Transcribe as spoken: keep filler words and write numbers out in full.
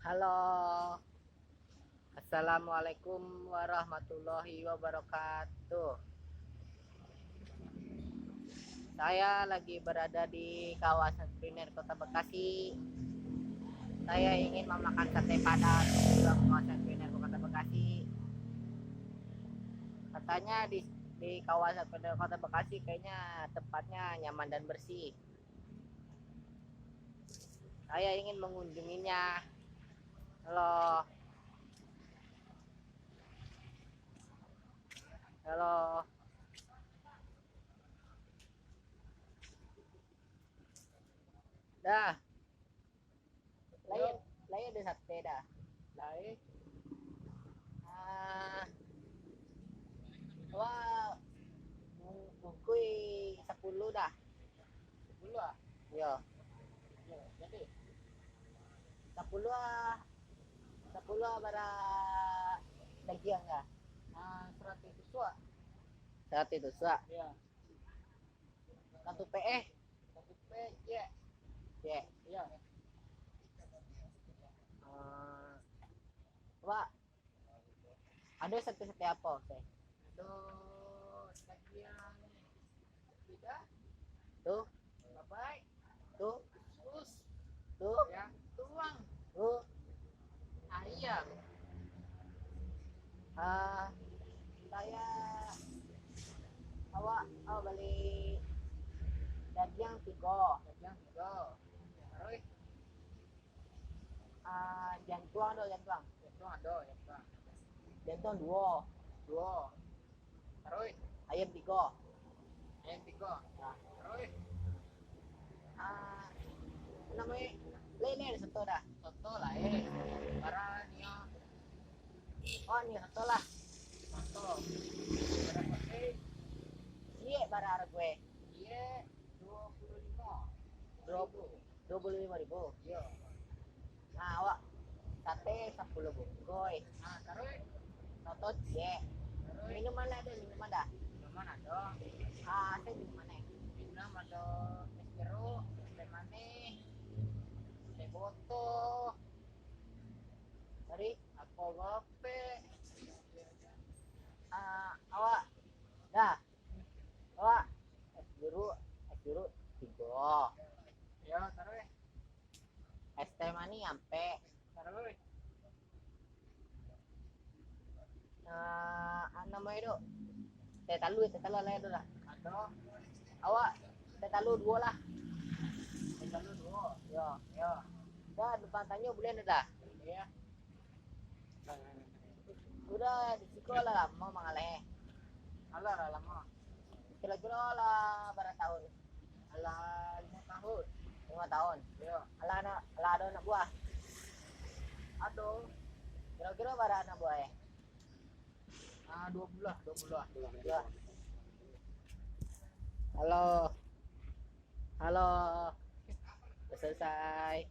Halo. Assalamualaikum warahmatullahi wabarakatuh. Saya lagi berada di kawasan kuliner Kota Bekasi. Saya ingin memakan sate Padang di kawasan kuliner Kota Bekasi. Katanya di, di kawasan kuliner Kota Bekasi kayaknya tempatnya nyaman dan bersih. Saya ingin mengunjunginya. Halo. Halo. Dah. Lai, lai ado sate dah. Lai. Ah, wah, bu-, bungkui sapuluh dah. Sapuluh ah? Yo. Yo, jadi? Sapuluh ah, sapuluh ah bara dagiang dah. Ah, saratuih tusuak. Saratuih tusuak? Yo. Satu P eh. Satu P, cek. Cek. Yo. Ah, Pak, ado sate-sate apo, teh? Ado dagiang lidah. Tu. Babai. Tu. Usus. Tu. Jantuang. Tu. Ayam. Ah, saya, awak, awak bali dagiang tigo. Dagiang tigo. Taruih? Ah, jantuang ado, jantuang? Jantuang ado, jantuang. Jantuang duo. Duo. Taruih? Ayam tigo. Ayam tigo. Nah. Taruih? Ah, namonyo, lai, lai ado soto dah? Soto lah, eh. Bara nio? Oh, nio soto lah. Soto. Bara porsi? Ciek bara hargo, eh. Ciek duo puluah limo. Duo puluah limo ribu. Duo puluah limo ribu? Iyo. Nah, awak sate sapuluah bungkuih. Nah, taruih? Soto ciek. Taruih? Minuman ado, minuman dah? Minuman ado. Ah, asa minuman eh? Minum ado es jeruk, teh manih, teh botol. Tadi? Apo bape? Ah, awak dah. Awak es jeruk, es jeruk tigo. Yo, taruih? Es teh manih ampek. Taruih? Ah, namonyo tu? Teh talua, teh talua lai ado lah. Ado. Awak teh talua duo lah. Teh talua duo. Yo. Yo. Dah, numpang tanyo buliah dah? Iyo. Uda di siko lah lamo mangaleh? Alah lah lamo. Kiro-kiro lah bara taun? Alah limo taun. Limo taun? Iyo. Alah anak, alah ado anak buah? Ado. Kiro-kiro bara anak buah eh? Ah, duo puluah, duo puluah. Duo puluah. Halo. Halo. Udah selesai.